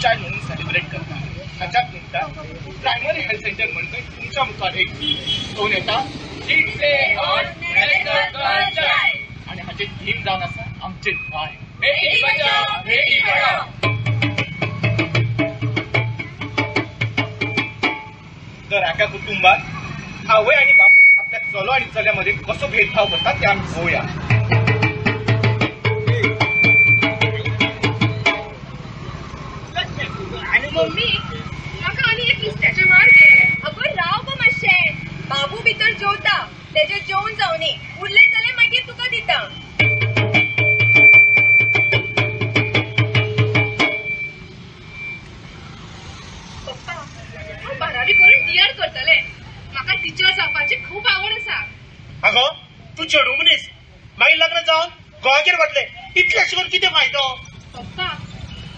Child म्हणून celebrate करता. हाच्याच निमतान प्रायमरी हेल्थ सेंटर म्हणजे तुमच्या मुखार एक घेवन येता आनी हाचे थीम जावन आसा आमचे गोंय बेटी बचाओ बेटी पढाओ. तर एका कुटुंबात आवय आनी बापूय आपल्या चलो आनी चल्या मध्ये कसो भेदभाव करतात ते आमी पळोवया. मम्मी म्हाका आनी एक नुस्त्याचें मार घे. अगो राव गो मातशें, बाबू भितर जेवता, तेजें जेवण जावनी, उरलें जाल्यार मागीर तुका दिता. पप्पा हांव बारावी करून डी.एड करतलें, म्हाका टिचर जावपाची खूब आवड आसा. अगो तूं चेडूं मनीस, मागीर लग्न जावन गोवागेर वतलें, इतलें शिकून कितें फायदो? पप्पा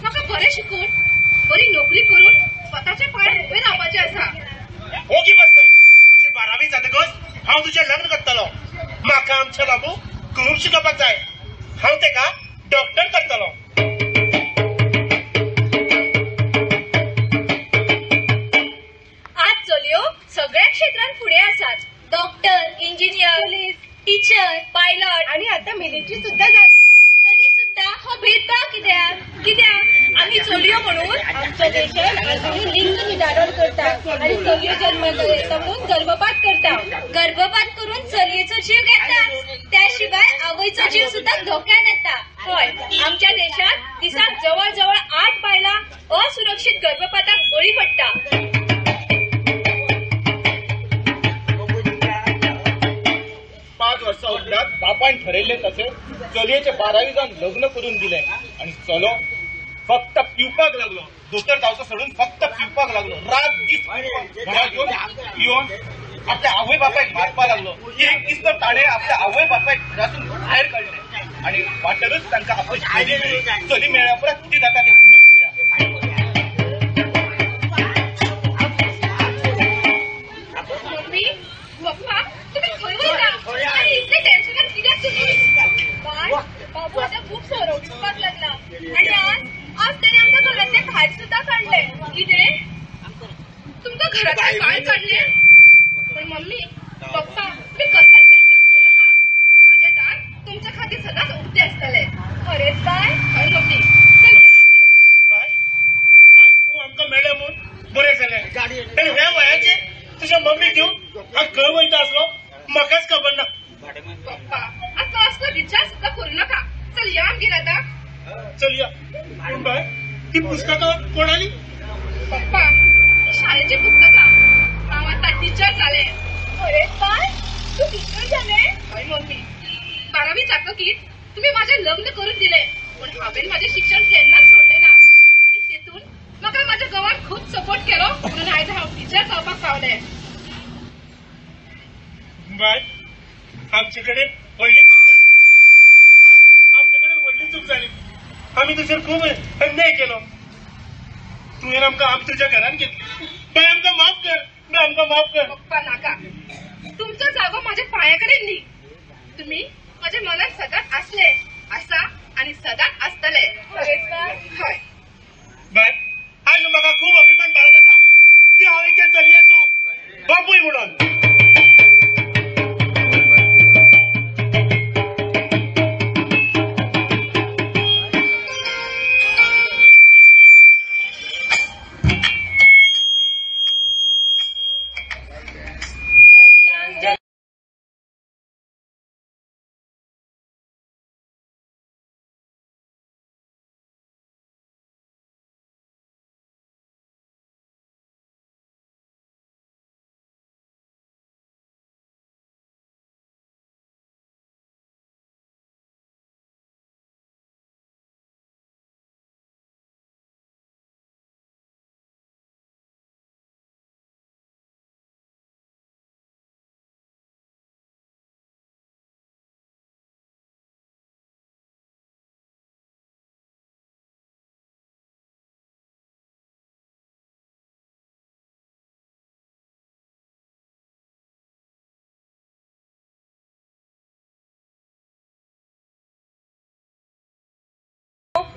म्हाका बरें शिकून बरी नोकरी करून स्वताच्या पांयार उबें रावपाचें आसा. ओगी बस थंय, तुजी बारावी जातकच हांव तुजें लग्न करतलो. म्हाका आमच्या बाबू खूब शिकोवपाक जाय, हांव तेका डॉक्टर करतलो. आज चलयो सगळ्या क्षेत्रांत फुडें आसात. Doctor, engineer, police, teacher, pilot आनी आतां मिलिटरी सुद्दां जाली. तरी सुद्दां हो भेदभाव कित्याक कित्याक आमी चलयो म्हणून आमच्या देशात अजूनही लिंग निर्धारण करतात आणि चलयो जन्माक येता म्हणून गर्भपात करता. गर्भपात करून चलयेचो जीव घेतात, त्या शिवाय आवयचो जीव सुद्दां धोक्यान येता. हय, आमच्या देशात दिसाक जवळ जवळ 8 बायलां असुरक्षित गर्भपाताक बळी पडटा. 5 वर्सां उपरांत बापायन ठरयल्लें तशें चलयेचे बारावी जावन लग्न करून दिलें आनी चलो फक्त पिवपाक लागलो. दोतोर जावचो सोडून फक्त पिवपाक लागलो. रात दीस घरात येवन पिवन आपल्या आवय बापायक मारपाक लागलो. एक दीस तर ताणें आपल्या आवय बापायक घरातून भायर काडलें आनी वाटेरूच तांकां आपली चली मेळ्ळी. चली मेळ्ळ्या उपरांत कितें जाता तें तुमी पळया. मम्मी पप्पा तुमी खंय वयता आनी इतले टेन्शनान कित्याक तुमी? बाय, बाबू आतां खूब सोरो पिवपाक लागला आनी आज आज ताणें आमकां घरांतलें भायर सुद्दां काडलें. कितें तुमकां घरांतलें भायर काडलें? पण मम्मी पप्पा तुमी कसलेंच टेन्शन घेवं नाका, म्हाजें दार तुमच्या खातीर सदांच उक्तें आसतलें. खरेंच बाय? हय मम्मी, चल या आमगेर. बाय, आज तूं आमकां मेळ्ळें म्हूण बरें जालें. आनी ह्या वयाचेर तुज्या मम्मीक घेवन हांव खंय वयता आसलो म्हाकाच खबर ना. पप्पा आतां असलो विचार सुद्दां करूं नाका, चल या आमगेर आतां. चल या. पूण बाय, ती पुस्तकां कोणाली? पप्पा शाळेची पुस्तकां, हांव आतां टिचर जालें. खरेंच बाय, तूं टिचर जालें? हय मम्मी, बारावी जातकीच तुमी म्हाजें लग्न करून दिलें, पूण हांवें म्हाजें शिक्षण केन्नाच सोडलें ना आनी तेतून म्हाका म्हाज्या घोवान खूब सपोर्ट केलो म्हणून आयज हांव टिचर जावपाक पावलें. बाय, आमचे कडेन व्हडली चूक जाली, आमचे कडेन व्हडली चूक जाली. आमी तुजेर खूब अन्याय केलो. तुवें आमकां आमी तुज्या घरान घेतली. बाय आमकां माफ कर, बाय आमकां माफ कर. पप्पा नाका, तुमचो जागो म्हाज्या पांया कडेन न्ही, तुमी म्हाज्या मनात सदांच आसले, आसा आनी सदांच आसतले. खरेंच बाय? हय बाय, आज म्हाका खूब अभिमान बाळगता की हांव एके चलयेचो बापूय म्हणून.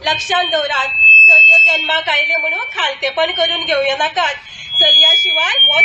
लक्षात दवरात. चलयो जन्माक आयले म्हणून खालतेपण करून घेवया नाकात. चलया शिवाय हो